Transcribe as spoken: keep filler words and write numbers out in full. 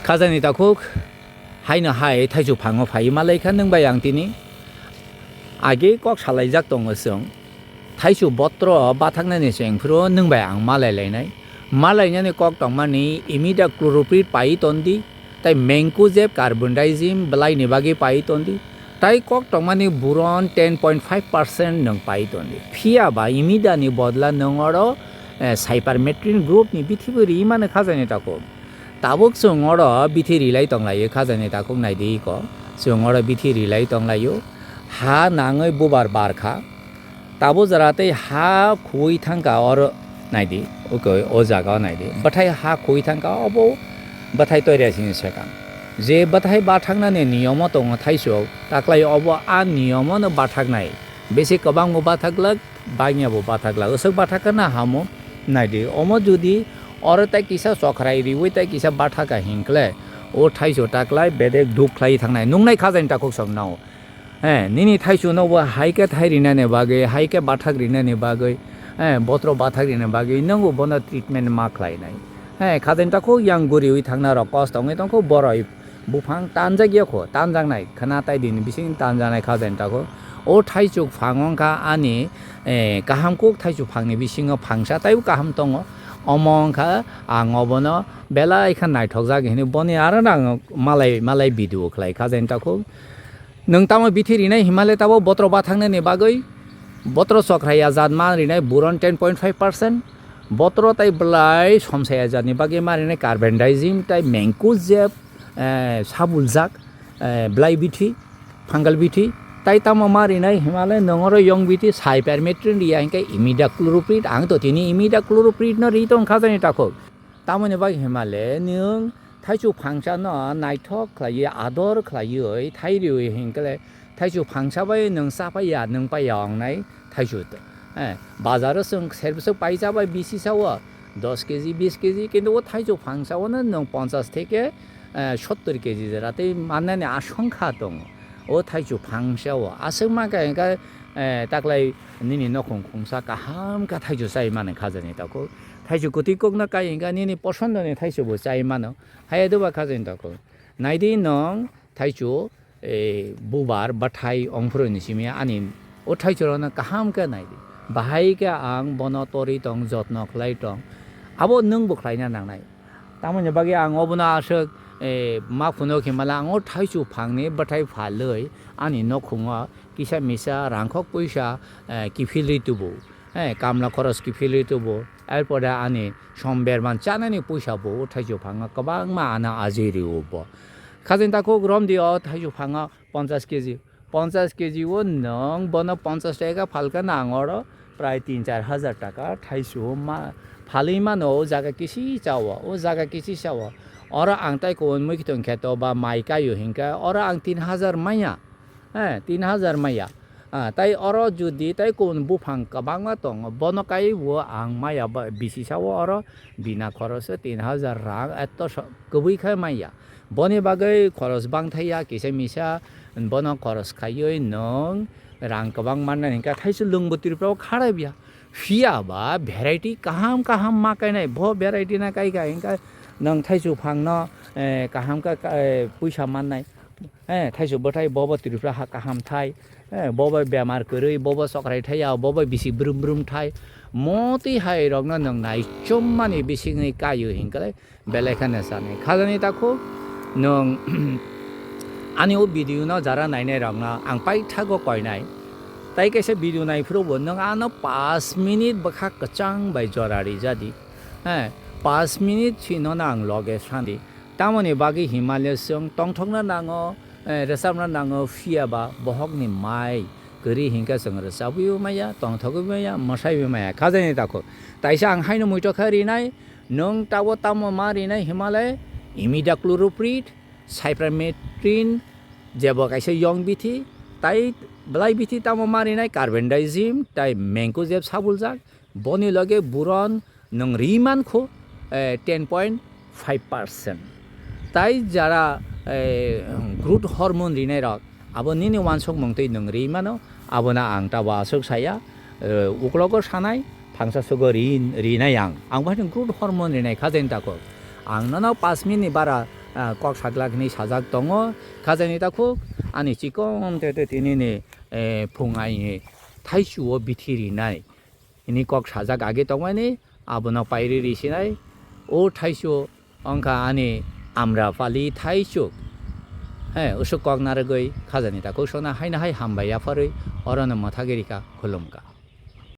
Khajani takhuk, haino hai thaichu phango phai malai kha nwng bai ang tini. Age kok salaijak tongo chwng. Thaichu botro bathaknani chwng phuru nwng bai ang malai lainai. Malainani kok tongmani imidacloprid pai tondi, tai mancozeb carbendazim belaini bagwi pai tondi. Tai kok tongmani boron ten point five percent nwng pai tondi. Phiya ba imidani bodla nwng oro, eh, cypermethrin groupni bithibo ri mano khajani takhuk. Tabuk chwng oro bithi rilai tonglaio, khajani takhuk naidi iko. Chwng oro bithi rilai tonglaio. Ha nangwi bubar bar kha. Tabuk jora tei ha khuwi thangkha oro naidi. Oko o jaga o naidi. Bwthai ha khuwi thangkha obo bwthai toiria sini swkang. Je bwthai bathaknani niyomo tongo thaichuk, taklai obo a niyomono bathaknai. Bisi kwbangbo bathaklak, bangya bo bathakla, aswk bathakha na hamo naidi. Omo jodi oro tai kisa chokrai riwi tai kisa bathakha hinkle, o thaichu taklai bedek duk khlai thangnai. Nungnai khajani takhuk song nao. Eh, nini thaichu no bo hai khe thai rinani bagwi, hai khe bathak rinani bagwi, eh, botro bathak rinani bagwi, nwngo bono treatment ma khlainai. Eh, khajani takhuk yang guriwi thangna rok kosto wngwi tongkho boroi. Buphang tanjak ya kho, tanjaknai khwna tai dini bising tanjaknai khajani takhuk. O thaichuk phang wngkha ani, eh, kaham kuk thaichuk phangni bisingo phangsa taibo kaham tongo. Omo wngkha ang obono belai kha naithokjak hinwi boni aro no ang malai, malai video khlai khajani takhuk. Nwng tamo bithi rinai himale tabo botro bathaknani bagwi, botro chokrai ya jat ma rinai boron ten point five percent, botro tai belai somsai ya jatni bagwi ma rinai carbendazim tai mancozeb, eh, sabuljak, eh, belai bithi, fungal bithi, tai tamo ma rinai himale nwng oro yong bithi cypermethrin riya hinkhe imidacloprid, ang to tini imidacloprid no ri tong khajani takhuk. Tamoni bagwi himale nwng thaichu phangsa no naithok khlaiwi, ador khlaiwi, thai riwi hinkhe thaichu phangsa bai nwng cha pai ya, nwng pai ya wngnai thaichu. Eh, bazaro chwng serbiso paisa bai bisi sao dos keji, bis keji, kintu o thaichu phangsa o no nwng ponchas theke, eh, sottor keji jora tei mannani asongkha tongo. O thaichu phangsa o aswk ma khe hinkhe, eh, taklai nini nokhung khungsa kaham khe thaichu chai mani khajani takhuk. Thaichu kwtwi kokno kai hinkhe nini posondoni thaichu bo chai mano. Haiya doba khajani takhuk. Naidi nwng thaichu, eh, bubar bwthai ongphuru ni simi ani o thaichu rokno kaham khe naidi. Bahai khe ang bono torwi tong, jotno khlai tong. Abo nwng bo khlaina nangnai. Tamoni bagwi ang obono aswk, eh, ma phuno khe mala ang o thaichu phangni bwthai phalwi ani nokhungo kisa misa rangkhok puisa, eh, kiphilwi tubu. Eh, kamla khoros kiphilwi tubu. Erpore ani som berman chanani puisa bo o thaichu phango kwbangma ano ajui rio bo. Khajani takhuk romdi o thaichu phango ponchas keji. Ponchas keji o nwng bono ponchas taka phalkha nang oro prai tin char hajar taka thaichu ma phalwi mano o jaga kisi chao, o jaga kisi chao. Oro ang tai kubun mui kitung kheto ba mai kaio hinkhe oro ang tin hajar manya. Eh, tin hajar maya. Ah, tai oro jodi tai kubun buphang kwbangma tongo, bono kai bo ang maya ba, bisi sao oro bina khoroso tin hajar rang, eto so-, kwbwi khai maya. Boni bagwi khoros bangthai ya, kisa misa bono khoros khaiwi nwng rang kwbang mannani hwnkhe thaisu lwngbo Tripura o kharaiya. Phiya ba variety kaham kaham ma kainai, bo variety na kai kai hwnkhe nwng thaisu phangno, eh, kaham khe, eh, puisa mannai. Eh, thaisu bwthai bobo Tripura ha kaham thai. Eh, bobo bemar kwrwi, bobo chokrai thai ya, bobo bisi brum brum thai. Motwi hai rokno nwng naichom mani bisingwi kaio hinkhe belai kheno chani. Khajani takhuk nwng ani o video no jara nainai rokno ang paithago koinai. Tai kaisa video naiphuru bo nwng ano pash minute bwkha kwchang bai jora rijadi. Eh, pash minute si nono ang loge sandi. Tamoni bagwi Himalaya chwng tongthokna nango, eh, rwchapna nango, phiya ba bohokni mai kwrwi hinkhe chwng rwchapwi maya, tongthokwi maya, mwsaiwi maya, khajani takhuk. Taisa ang haino muitok khe rinai, nwng tabo tamo ma rinai Himalaya, imidacloprid, cypermethrin, jebo kaisa yong bithi, tai belai bithi tamo ma rinai, carbendazim, tai mancozeb sabuljak, boni loge boron nwng ri mankho, eh, ten point five percent. Tai jara, eh, growth hormone rinai rok, abo nini wansukmung twi nwng ri mano, abono ang tabo aswk saya, eh, uklogo sanai, phangsa sugo ri, rinai ang. Ang bahai growth hormone rinai khajani takhuk. Ang nono pash minute ni bara, ah, kok saglak hinwi sajak tongo. Khajani takhuk ani chikom te te tinini, eh, phung aini thaichu o bithi rinai. Hini kok sajak age tongmani, abono pairi risinai, o thaichu wngkha ani Amrapali thaichuk. He, usuk kok narwgwi khajani takhuk sona haino hai hambai yapharwi orono mwthagwi rikha, khulumkha.